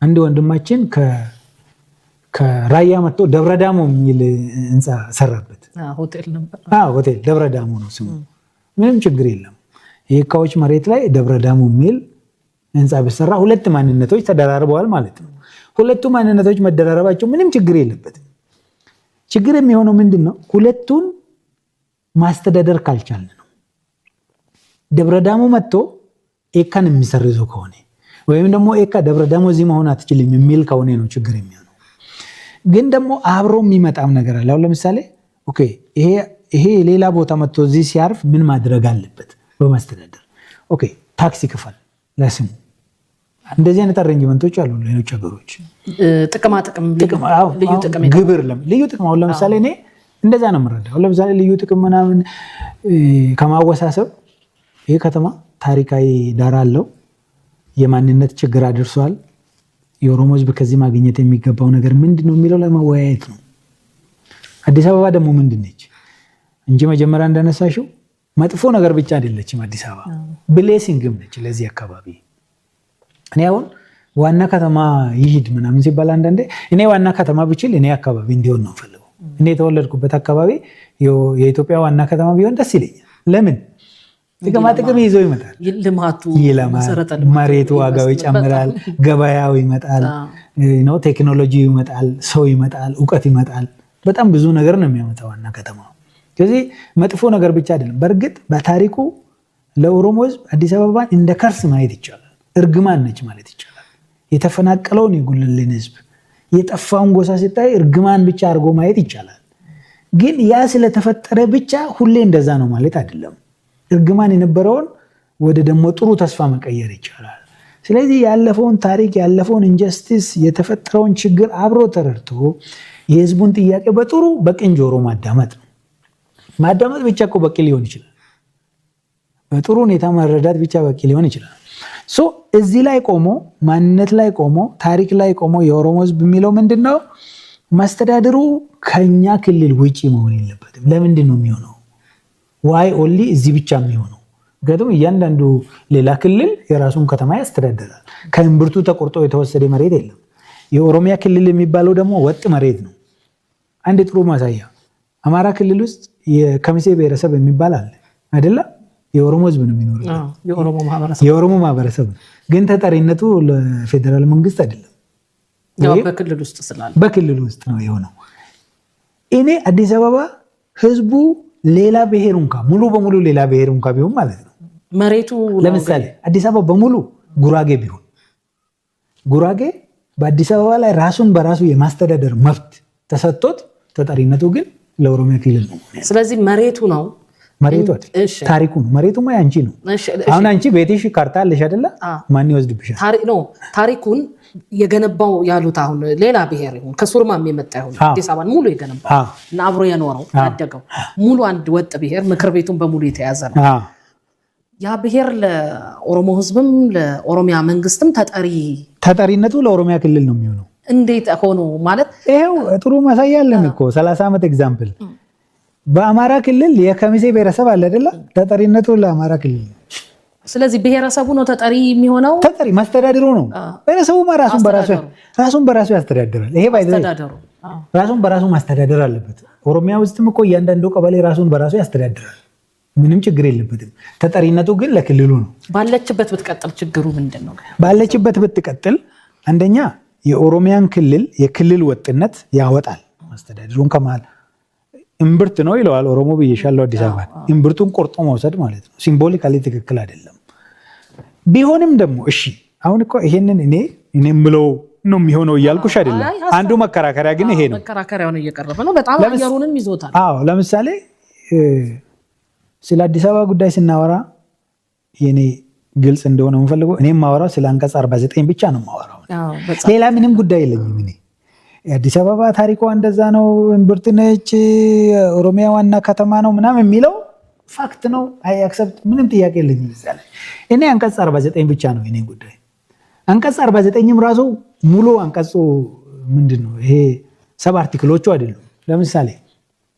Speaker 1: አንድ ወንድማችን ከራያ መጥቶ ደብረዳሞ የሚል ህንፃ ሰራበት። ሆቴል ደብረዳሞ ነው ስሙ። ምንም ችግር የለም። የኤካዎች መሬት ላይ ደብረዳሞ የሚል ህንፃ ቢሰራ ሁለት ማንነቶች ተደራርበዋል ማለት ነው። ሁለቱ ማንነቶች መደራረባቸው ምንም ችግር የለበትም። ችግር የሚሆነው ምንድን ነው? ሁለቱን ማስተዳደር ካልቻልን ነው። ደብረዳሞ መጥቶ ኤካን የሚሰርዘው ከሆነ ወይም ደግሞ ኤካ ደብረዳሞ እዚህ መሆን አትችልም የሚል ከሆነ ነው ችግር የሚሆነው። ግን ደግሞ አብሮ የሚመጣም ነገር አለ። አሁን ለምሳሌ okay ይሄ ሌላ ቦታ መጥቶ እዚህ ሲያርፍ ምን ማድረግ አለበት? በማስተዳደር okay tax ይክፈል ለስሙ። እንደዚህ አይነት arrangement ኦች አሉ ሌሎች ሀገሮች።
Speaker 2: ጥቅማ ጥቅም፣ ልዩ ጥቅም፣
Speaker 1: ግብር፣ ልዩ ጥቅም። አሁን ለምሳሌ እኔ እንደዛ ነው የምረዳው። አሁን ለምሳሌ ልዩ ጥቅም ምናምን ከማወሳሰብ ይሄ ከተማ ታሪካዊ ዳራ አለው። የማንነት ችግር አድርሷል። የኦሮሞ ህዝብ ከዚህ ማግኘት የሚገባው ነገር ምንድን ነው የሚለው ለመወያየት ነው። አዲስ አበባ ደግሞ ምንድን ነች እንጂ መጀመሪያ እንዳነሳሽው መጥፎ ነገር ብቻ አይደለችም። አዲስ አበባ blessing ም ነች ለዚህ አካባቢ። እኔ አሁን ዋና ከተማ ይሂድ ምናምን ሲባል አንዳንዴ እኔ ዋና ከተማ ብችል እኔ አካባቢ እንዲሆን ነው የምፈልገው። እኔ የተወለድኩበት አካባቢ የኢትዮጵያ ዋና ከተማ ቢሆን ደስ ይለኛል። ለምን? ጥቅማ ጥቅም ይዞ ይመጣል።
Speaker 2: ልማቱ
Speaker 1: ይለማል፣ መሬቱ ዋጋው ይጨምራል፣ ገበያው ይመጣል፣ ቴክኖሎጂ ይመጣል፣ ሰው ይመጣል፣ እውቀት ይመጣል። በጣም ብዙ ነገር ነው የሚያመጣው ዋና ከተማ። ስለዚህ መጥፎ ነገር ብቻ አይደለም። በእርግጥ በታሪኩ ለኦሮሞ ሕዝብ አዲስ አበባን እንደ curse ማየት ይቻላል። እርግማን ነች ማለት ይቻላል። የተፈናቀለውን የጉልሌን ሕዝብ የጠፋውን ጎሳ ሲታይ እርግማን ብቻ አድርጎ ማየት ይቻላል። ግን ያ ስለተፈጠረ ብቻ ሁሌ እንደዛ ነው ማለት አይደለም። እርግማን የነበረውን ወደ ደግሞ ጥሩ ተስፋ መቀየር ይቻላል። ስለዚህ ያለፈውን ታሪክ፣ ያለፈውን injustice፣ የተፈጠረውን ችግር አብሮ ተረድቶ የህዝቡን ጥያቄ በጥሩ በቅን ጆሮ ማዳመጥ ነው። ማዳመጥ ብቻ እኮ በቂ ሊሆን ይችላል። በጥሩ ሁኔታ መረዳት ብቻ በቂ ሊሆን ይችላል። So እዚህ ላይ ቆሞ፣ ማንነት ላይ ቆሞ፣ ታሪክ ላይ ቆሞ የኦሮሞ ህዝብ የሚለው ምንድን ነው? መስተዳድሩ ከኛ ክልል ውጪ መሆን የለበትም። ለምንድን ነው የሚሆነው? Why only እዚህ ብቻ የሚሆነው? ምክንያቱም እያንዳንዱ ሌላ ክልል የራሱን ከተማ ያስተዳድራል። ከእምብርቱ ተቆርጦ የተወሰደ መሬት የለም። የኦሮሚያ ክልል የሚባለው ደግሞ ወጥ መሬት ነው። አንድ ጥሩ ማሳያ አማራ ክልል ውስጥ የከሚሴ ብሔረሰብ የሚባል አለ አይደለ? የኦሮሞ ህዝብ ነው የሚኖረው። የኦሮሞ ማህበረሰብ ነው። ግን ተጠሪነቱ ለፌዴራል መንግስት አይደለም።
Speaker 2: በክልል ውስጥ ስላለ
Speaker 1: በክልል ውስጥ ነው የሆነው። እኔ አዲስ አበባ ህዝቡ ሌላ ብሔር እንኳ፣ ሙሉ በሙሉ ሌላ ብሔር እንኳ ቢሆን ማለት ነው።
Speaker 2: መሬቱ
Speaker 1: ለምሳሌ አዲስ አበባ በሙሉ ጉራጌ ቢሆን፣ ጉራጌ በአዲስ አበባ ላይ ራሱን በራሱ የማስተዳደር መብት ተሰጥቶት ተጠሪነቱ ግን ለኦሮሚያ ክልል ነው።
Speaker 2: ስለዚህ መሬቱ ነው።
Speaker 1: መሬቱ ታሪኩ ነው። መሬቱማ ያንቺ ነው። አሁን አንቺ ቤትሽ ካርታ አለሽ አይደለ? ማን ይወስድብሻል?
Speaker 2: ታሪኩን የገነባው ያሉት አሁን ሌላ ብሔር ይሁን፣ ከሱርማ የመጣ ይሁን፣ አዲስ አበባን ሙሉ የገነባው እና አብሮ የኖረው ያደገው ሙሉ አንድ ወጥ ብሔር ምክር ቤቱን በሙሉ የተያዘ ነው። ያ ብሔር ለኦሮሞ ህዝብም ለኦሮሚያ መንግስትም ተጠሪ
Speaker 1: ተጠሪነቱ ለኦሮሚያ ክልል ነው የሚሆነው።
Speaker 2: እንዴት ሆኖ ማለት?
Speaker 1: ይሄው ጥሩ ማሳያ አለን እኮ፣ 30 ዓመት example፣ በአማራ ክልል የከሚሴ ብሔረሰብ አለ አይደለ? ተጠሪነቱ ለአማራ ክልል ነው።
Speaker 2: ስለዚህ ብሔረሰቡ ነው ተጠሪ የሚሆነው።
Speaker 1: ተጠሪ መስተዳድሩ ነው። ብሔረሰቡ ራሱን በራሱ ያስተዳድራል። ይሄ ራሱን በራሱ ማስተዳደር አለበት። ኦሮሚያ ውስጥም እኮ እያንዳንዱ ቀበሌ ራሱን በራሱ ያስተዳድራል። ምንም ችግር የለበትም። ተጠሪነቱ ግን ለክልሉ ነው።
Speaker 2: ባለችበት ብትቀጥል ችግሩ ምንድን ነው?
Speaker 1: ባለችበት ብትቀጥል አንደኛ የኦሮሚያን ክልል የክልል ወጥነት ያወጣል። መስተዳድሩን ከመሀል፣ እምብርት ነው ይለዋል ኦሮሞ ብዬሻለሁ። አዲስ አበባ እምብርቱን ቆርጦ መውሰድ ማለት ነው። Symbolically ትክክል አይደለም። ቢሆንም ደግሞ እሺ፣ አሁን እኮ ይሄንን እኔ የምለው ነው የሚሆነው እያልኩሽ አይደለም። አንዱ መከራከሪያ ግን ይሄ ነው።
Speaker 2: መከራከሪያውን እየቀረበ ነው። በጣም አየሩንም ይዞታል።
Speaker 1: አዎ፣ ለምሳሌ ስለ አዲስ አበባ ጉዳይ ስናወራ የኔ ግልጽ እንደሆነ የምፈልገው እኔ የማወራው ስለ አንቀጽ 49 ብቻ ነው የማወራው። ሌላ ምንም ጉዳይ የለኝም። እኔ የአዲስ አበባ ታሪኳ እንደዛ ነው፣ እምብርት ነች፣ ኦሮሚያ ዋና ከተማ ነው ምናምን የሚለው fact ነው። I accept፣ ምንም ጥያቄ የለኝም እዛ ላይ። እኔ አንቀጽ 49 ብቻ ነው የኔ ጉዳይ። አንቀጽ 49ም ራሱ ሙሉ አንቀጹ ምንድን ነው፣ ይሄ sub article ኦቹ አይደሉም። ለምሳሌ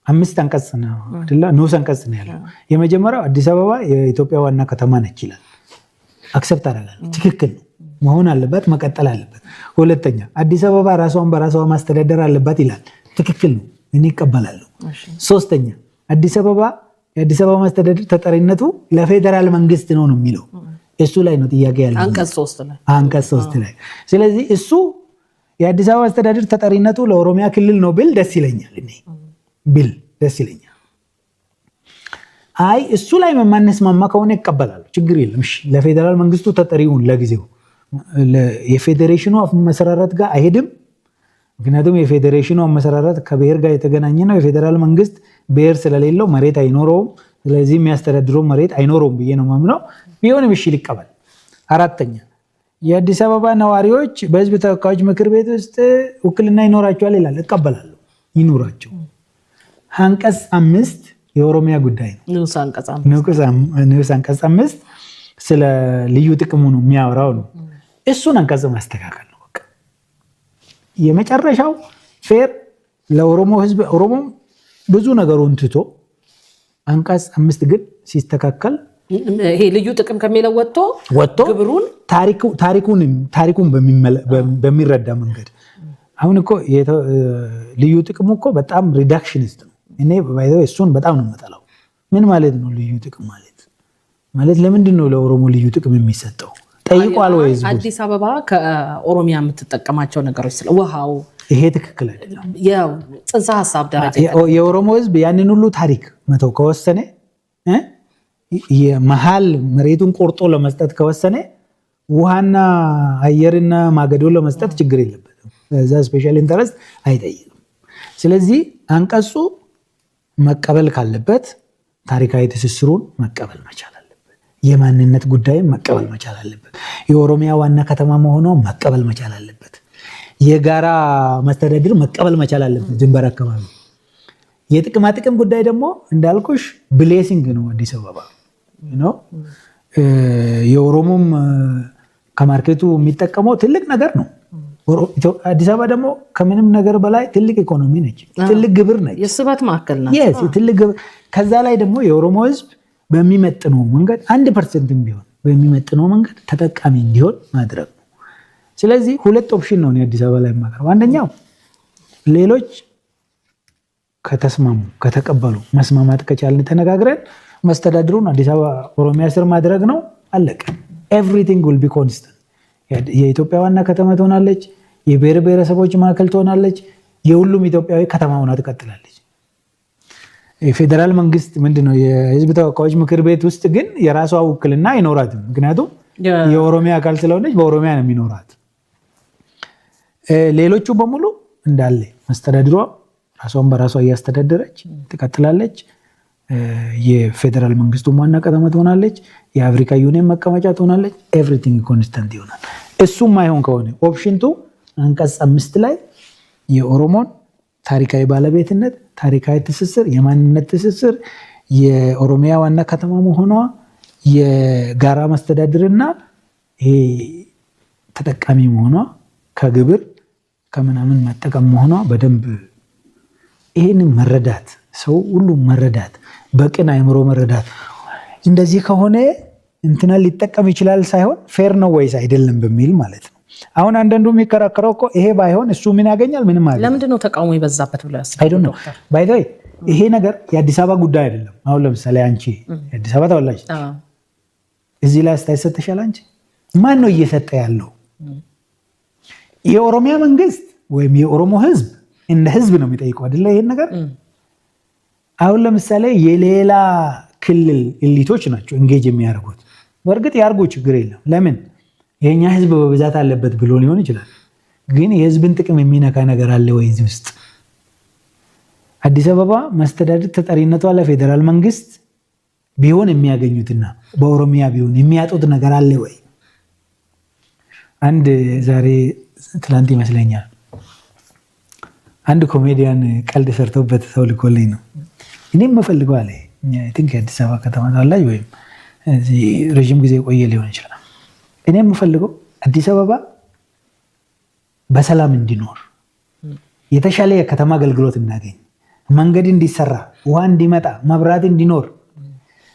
Speaker 1: አምስት አንቀጽ ነው አይደለ? ንዑስ አንቀጽ ነው ያለው። የመጀመሪያው አዲስ አበባ የኢትዮጵያ ዋና ከተማ ነች ይላል። Accept አደርጋለሁ። ትክክል ነው፣ መሆን አለበት፣ መቀጠል አለበት። ሁለተኛ አዲስ አበባ ራሷን በራሷ ማስተዳደር አለባት ይላል። ትክክል ነው፣ እኔ እቀበላለሁ። ሶስተኛ አዲስ አበባ የአዲስ አበባ ማስተዳደር ተጠሪነቱ ለፌዴራል መንግስት ነው ነው የሚለው። እሱ ላይ ነው ጥያቄ ያለው።
Speaker 2: አንቀጽ 3 ላይ።
Speaker 1: አንቀጽ 3 ላይ። ስለዚህ እሱ የአዲስ አበባ አስተዳደር ተጠሪነቱ ለኦሮሚያ ክልል ነው ብል ደስ ይለኛል። እኔ ብል ደስ ይለኛል። አይ እሱ ላይ የማንስማማ ከሆነ እቀበላለሁ፣ ችግር የለም። እሺ ለፌዴራል መንግስቱ ተጠሪውን ለጊዜው የፌዴሬሽኑ አመሰራረት ጋር አይሄድም። ምክንያቱም የፌዴሬሽኑ አመሰራረት ከብሔር ጋር የተገናኘ ነው። የፌዴራል መንግስት ብሔር ስለሌለው መሬት አይኖረውም። ስለዚህ የሚያስተዳድረው መሬት አይኖረውም ብዬ ነው የማምነው። ቢሆንም እሺ ልቀበል። አራተኛ የአዲስ አበባ ነዋሪዎች በህዝብ ተወካዮች ምክር ቤት ውስጥ ውክልና ይኖራቸዋል ይላል። እቀበላለሁ፣ ይኑራቸው። አንቀጽ 5 የኦሮሚያ ጉዳይ ነው።
Speaker 2: ንዑስ አንቀጽ
Speaker 1: ንዑስ አንቀጽ 5 ስለ ልዩ ጥቅሙ ነው የሚያወራው ነው። እሱን አንቀጽ ማስተካከል ነው። በቃ የመጨረሻው fair ለኦሮሞ ህዝብ፣ ኦሮሞም ብዙ ነገሩን ትቶ አንቀጽ 5 ግን ሲስተካከል
Speaker 2: ይሄ ልዩ ጥቅም ከሚለው ወጥቶ
Speaker 1: ወጥቶ
Speaker 2: ግብሩን
Speaker 1: ታሪኩን በሚረዳ መንገድ። አሁን እኮ ልዩ ጥቅሙ እኮ በጣም reductionist ነው። እኔ by the way እሱን በጣም ነው የምጠላው። ምን ማለት ነው ልዩ ጥቅም ማለት? ማለት ለምንድን ነው ለኦሮሞ ልዩ ጥቅም የሚሰጠው? ጠይቋል ወይ ህዝቡ?
Speaker 2: አዲስ አበባ ከኦሮሚያ የምትጠቀማቸው ነገሮች ስለ ውሃው
Speaker 1: ይሄ ትክክል አይደለም።
Speaker 2: የጽንሰ ሀሳብ ደረጃ
Speaker 1: የኦሮሞ ህዝብ ያንን ሁሉ ታሪክ መተው ከወሰነ፣ የመሀል መሬቱን ቆርጦ ለመስጠት ከወሰነ፣ ውሃና አየርና ማገዶ ለመስጠት ችግር የለበትም። እዛ special interest አይጠይቅም። ስለዚህ አንቀጹ መቀበል ካለበት ታሪካዊ ትስስሩን መቀበል መቻል አለበት። የማንነት ጉዳይም መቀበል መቻል አለበት። የኦሮሚያ ዋና ከተማ መሆኗ መቀበል መቻል አለበት። የጋራ መስተዳድር መቀበል መቻል አለበት። ድንበር አካባቢ የጥቅማ ጥቅም ጉዳይ ደግሞ እንዳልኩሽ blessing ነው። አዲስ አበባ ነው፣ የኦሮሞም ከ market ኡ የሚጠቀመው ትልቅ ነገር ነው። አዲስ አበባ ደግሞ ከምንም ነገር በላይ ትልቅ ኢኮኖሚ ነች፣ ትልቅ ግብር ነች፣
Speaker 2: የስበት ማዕከል ናት።
Speaker 1: Yes፣ ትልቅ ግብር። ከዛ ላይ ደግሞ የኦሮሞ ሕዝብ በሚመጥነው መንገድ፣ 1% ም ቢሆን በሚመጥነው መንገድ ተጠቃሚ እንዲሆን ማድረግ ነው። ስለዚህ ሁለት option ነው አዲስ አበባ ላይ የማቀርበው። አንደኛው ሌሎች ከተስማሙ፣ ከተቀበሉ፣ መስማማት ከቻልን ተነጋግረን መስተዳድሩን አዲስ አበባ ኦሮሚያ ስር ማድረግ ነው። አለቀ። Everything will be constant። የኢትዮጵያ ዋና ከተማ ትሆናለች። የብሔር ብሔረሰቦች ማዕከል ትሆናለች። የሁሉም ኢትዮጵያዊ ከተማ ሆና ትቀጥላለች። የፌዴራል መንግስት ምንድነው የህዝብ ተወካዮች ምክር ቤት ውስጥ ግን የራሷ ውክልና አይኖራትም። ምክንያቱም የኦሮሚያ አካል ስለሆነች በኦሮሚያ ነው የሚኖራት። ሌሎቹ በሙሉ እንዳለ መስተዳድሯ ራሷን በራሷ እያስተዳደረች ትቀጥላለች። የፌዴራል መንግስቱ ዋና ከተማ ትሆናለች። የአፍሪካ ዩኒየን መቀመጫ ትሆናለች። Everything constant ይሆናል። እሱም ማይሆን ከሆነ option two አንቀጽ 5 ላይ የኦሮሞን ታሪካዊ ባለቤትነት፣ ታሪካዊ ትስስር፣ የማንነት ትስስር፣ የኦሮሚያ ዋና ከተማ መሆኗ፣ የጋራ መስተዳድርና ይሄ ተጠቃሚ መሆኗ፣ ከግብር ከምናምን መጠቀም መሆኗ በደንብ ይሄንን መረዳት፣ ሰው ሁሉ መረዳት፣ በቅን አእምሮ መረዳት፣ እንደዚህ ከሆነ እንትና ሊጠቀም ይችላል ሳይሆን fair ነው ወይስ አይደለም በሚል ማለት ነው። አሁን አንዳንዱ የሚከራከረው እኮ ይሄ ባይሆን እሱ ምን ያገኛል? ምንም አያገኝም።
Speaker 2: ለምንድን ነው ተቃውሞ የበዛበት ብለው ያስባሉ?
Speaker 1: I don't know። By the way ይሄ ነገር የአዲስ አበባ ጉዳይ አይደለም። አሁን ለምሳሌ አንቺ የአዲስ አበባ ተወላጅ እዚህ ላይ አስተያየት ሰጥተሻል። አንቺ ማን ነው እየሰጠ ያለው? የኦሮሚያ መንግስት ወይም የኦሮሞ ህዝብ እንደ ህዝብ ነው የሚጠይቀው አይደለ? ይሄን ነገር አሁን ለምሳሌ የሌላ ክልል elite ኦች ናቸው engage የሚያደርጉት። በእርግጥ ያርጉ፣ ችግር የለም። ለምን የኛ ህዝብ በብዛት አለበት ብሎ ሊሆን ይችላል። ግን የህዝብን ጥቅም የሚነካ ነገር አለ ወይ እዚህ ውስጥ? አዲስ አበባ መስተዳድር ተጠሪነቷ ለፌዴራል መንግስት ቢሆን የሚያገኙትና በኦሮሚያ ቢሆን የሚያጡት ነገር አለ ወይ? አንድ ዛሬ፣ ትላንት ይመስለኛል፣ አንድ ኮሜዲያን ቀልድ ሰርቶበት ሰው ልኮልኝ ነው። እኔም የምፈልገው አለ፣ I think የአዲስ አበባ ከተማ ተወላጅ ወይም እዚህ ረዥም ጊዜ የቆየ ሊሆን ይችላል። እኔ የምፈልገው አዲስ አበባ በሰላም እንዲኖር፣ የተሻለ የከተማ አገልግሎት እንዳገኝ፣ መንገድ እንዲሰራ፣ ውሃ እንዲመጣ፣ መብራት እንዲኖር፣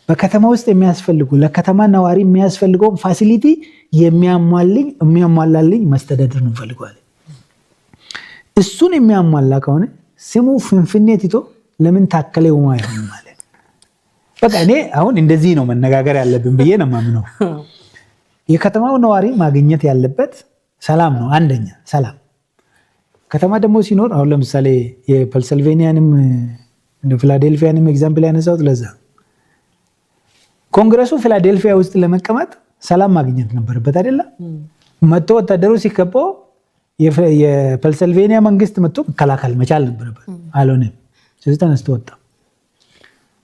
Speaker 1: በከተማ ውስጥ የሚያስፈልጉ ለከተማ ነዋሪ የሚያስፈልገውን facility የሚያሟላልኝ መስተዳድር ነው እንፈልገዋለን። እሱን የሚያሟላ ከሆነ ስሙ ፍንፍኔ ትቶ ለምን ታከለ ኡማ አይሆንም ማለት። በቃ እኔ አሁን እንደዚህ ነው መነጋገር ያለብን ብዬ ነው የማምነው። የከተማው ነዋሪ ማግኘት ያለበት ሰላም ነው። አንደኛ ሰላም። ከተማ ደግሞ ሲኖር አሁን ለምሳሌ የፔንስልቬኒያንም ፊላዴልፊያንም example ያነሳሁት ለዛ፣ ኮንግረሱ ፊላዴልፊያ ውስጥ ለመቀመጥ ሰላም ማግኘት ነበረበት አይደለም። መጥቶ ወታደሩ ሲከበው የፔንስልቬኒያ መንግስት መጥቶ መከላከል መቻል ነበረበት። አልሆነም። ስለዚህ ተነስቶ ወጣ።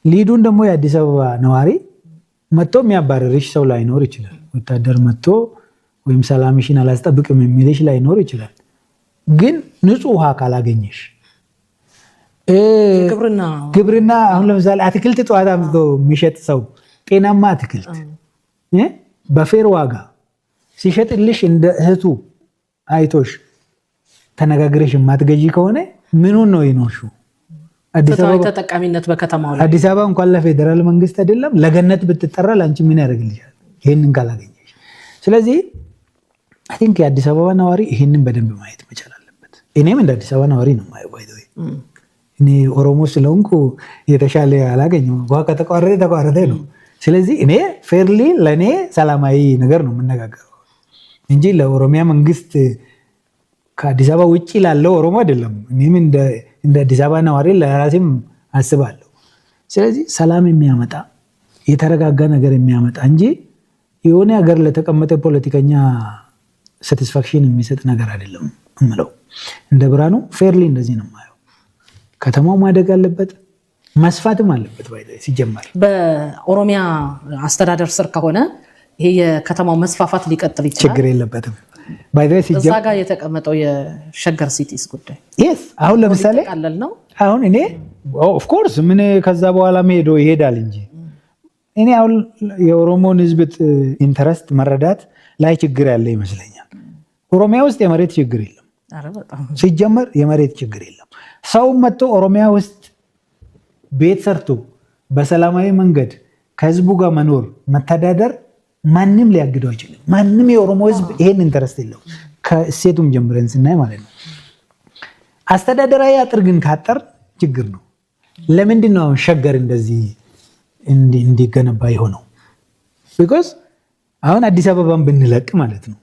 Speaker 1: ሊዱን ደግሞ የአዲስ አበባ ነዋሪ መጥቶ የሚያባረርሽ ሰው ላይኖር ይችላል። ወታደር መጥቶ ወይም ሰላምሽን አላስጠብቅም የሚልሽ ላይኖር ይችላል። ግን ንጹህ ውሃ ካላገኘሽ፣ ግብርና አሁን ለምሳሌ አትክልት ጠዋት አምጥቶ የሚሸጥ ሰው ጤናማ አትክልት በ fair ዋጋ ሲሸጥልሽ እንደ እህቱ አይቶሽ ተነጋግረሽ የማትገዢ ከሆነ ምኑን ነው የኖርሽው?
Speaker 2: ፍትሃዊ ተጠቃሚነት በከተማው ላይ።
Speaker 1: አዲስ አበባ እንኳን ለፌዴራል መንግስት አይደለም ለገነት ብትጠራ ለአንቺ ምን ያደርግልሻል? ይህንን ካላገኘሽ። ስለዚህ I think የአዲስ አበባ ነዋሪ ይህንን በደንብ ማየት መቻል አለበት። እኔም እንደ አዲስ አበባ ነዋሪ ነው የማየው። By the way እኔ ኦሮሞ ስለሆንኩ የተሻለ አላገኘሁም። ውሃ ከተቋረጠ ተቋረጠ ነው። ስለዚህ እኔ fairly ለእኔ ሰላማዊ ነገር ነው የምነጋገረው እንጂ ለኦሮሚያ መንግስት ከአዲስ አበባ ውጭ ላለው ኦሮሞ አይደለም። እኔም እንደ አዲስ አበባ ነዋሪ ለራሴም አስባለሁ። ስለዚህ ሰላም የሚያመጣ፣ የተረጋጋ ነገር የሚያመጣ እንጂ የሆነ ሀገር ለተቀመጠ ፖለቲከኛ satisfaction የሚሰጥ ነገር አይደለም እምለው። እንደ ብርሃኑ fairly እንደዚህ ነው የማየው። ከተማው ማደግ አለበት፣ መስፋትም አለበት። By ሲጀመር
Speaker 2: በኦሮሚያ አስተዳደር ስር ከሆነ ይሄ የከተማው መስፋፋት ሊቀጥል ይችላል።
Speaker 1: ችግር የለበትም። By the way
Speaker 2: እዛ ጋር የተቀመጠው የሸገር cities ጉዳይ
Speaker 1: Yes፣ አሁን ለምሳሌ
Speaker 2: ሊጠቃለል ነው።
Speaker 1: አሁን እኔ of course ምን ከዛ በኋላ ሄዶ ይሄዳል እንጂ እኔ አሁን የኦሮሞን ሕዝብ interest መረዳት ላይ ችግር ያለ ይመስለኛል። ኦሮሚያ ውስጥ የመሬት ችግር የለም።
Speaker 2: ኧረ በጣም።
Speaker 1: ሲጀመር የመሬት ችግር የለም። ሰው መጥቶ ኦሮሚያ ውስጥ ቤት ሰርቶ በሰላማዊ መንገድ ከህዝቡ ጋር መኖር፣ መተዳደር ማንም ሊያግደው አይችልም። ማንም የኦሮሞ ህዝብ ይሄን interest የለውም። ከእሴቱም ጀምረን ስናይ ማለት ነው። አስተዳደራዊ አጥር ግን ካጠር ችግር ነው። ለምንድን ነው አሁን ሸገር እንደዚህ እንዲገነባ የሆነው? Because አሁን አዲስ አበባን ብንለቅ ማለት ነው፣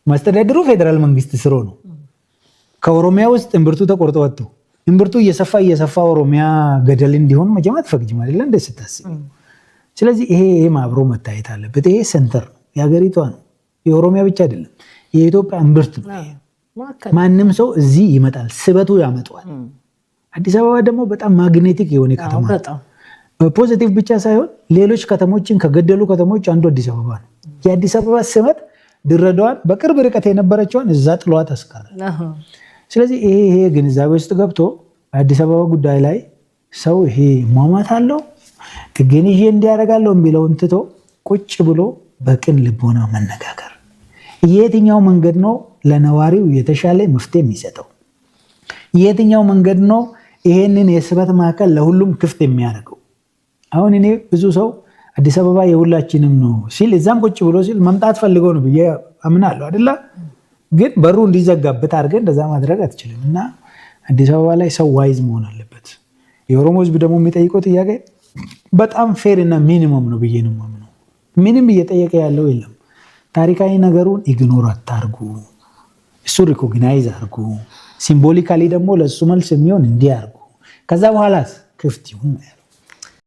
Speaker 1: መስተዳድሩ ፌዴራል መንግስት ስሮ ነው። ከኦሮሚያ ውስጥ እምብርቱ ተቆርጦ ወጥቶ እምብርቱ እየሰፋ እየሰፋ ኦሮሚያ ገደል እንዲሆን መቼም አትፈቅጂም አይደለ እንደ ስታስቢ። ስለዚህ ይሄ አብሮ መታየት አለበት። ይሄ center ነው፣ የሀገሪቷ ነው፣ የኦሮሚያ ብቻ አይደለም፣ የኢትዮጵያ እምብርት ነው። ማንም ሰው እዚህ ይመጣል፣ ስበቱ ያመጣዋል። አዲስ አበባ ደግሞ በጣም magnetic የሆነ ከተማ ነው። በ positive ብቻ ሳይሆን ሌሎች ከተሞችን ከገደሉ ከተሞች አንዱ አዲስ አበባ ነው። የአዲስ አበባ ስበት ድሬዳዋን በቅርብ ርቀት የነበረችውን እዛ ጥሏት አስቀረ። ስለዚህ ይሄ ግንዛቤ ውስጥ ገብቶ አዲስ አበባ ጉዳይ ላይ ሰው ይሄ ሟሟት አለው፣ ጥጌን ይዤ እንዲያደርጋለሁ የሚለውን ትቶ ቁጭ ብሎ በቅን ልቦና መነጋገር፣ የትኛው መንገድ ነው ለነዋሪው የተሻለ መፍትሄ የሚሰጠው? የትኛው መንገድ ነው ይሄንን የስበት ማዕከል ለሁሉም ክፍት የሚያደርገው? አሁን እኔ ብዙ ሰው አዲስ አበባ የሁላችንም ነው ሲል፣ እዛም ቁጭ ብሎ ሲል መምጣት ፈልገው ነው ብዬ አምናለሁ አይደለ? ግን በሩ እንዲዘጋበት አድርገህ እንደዛ ማድረግ አትችልም። እና አዲስ አበባ ላይ ሰው wise መሆን አለበት። የኦሮሞ ሕዝብ ደግሞ የሚጠይቀው ጥያቄ በጣም fair እና minimum ነው ብዬ ነው የማምነው። ምንም እየጠየቀ ያለው የለም። ታሪካዊ ነገሩን ignore አታርጉ፣ እሱ recognize አርጉ። Symbolically ደግሞ ለእሱ መልስ የሚሆን እንዲህ አርጉ። ከዛ በኋላስ ክፍት ይሁን።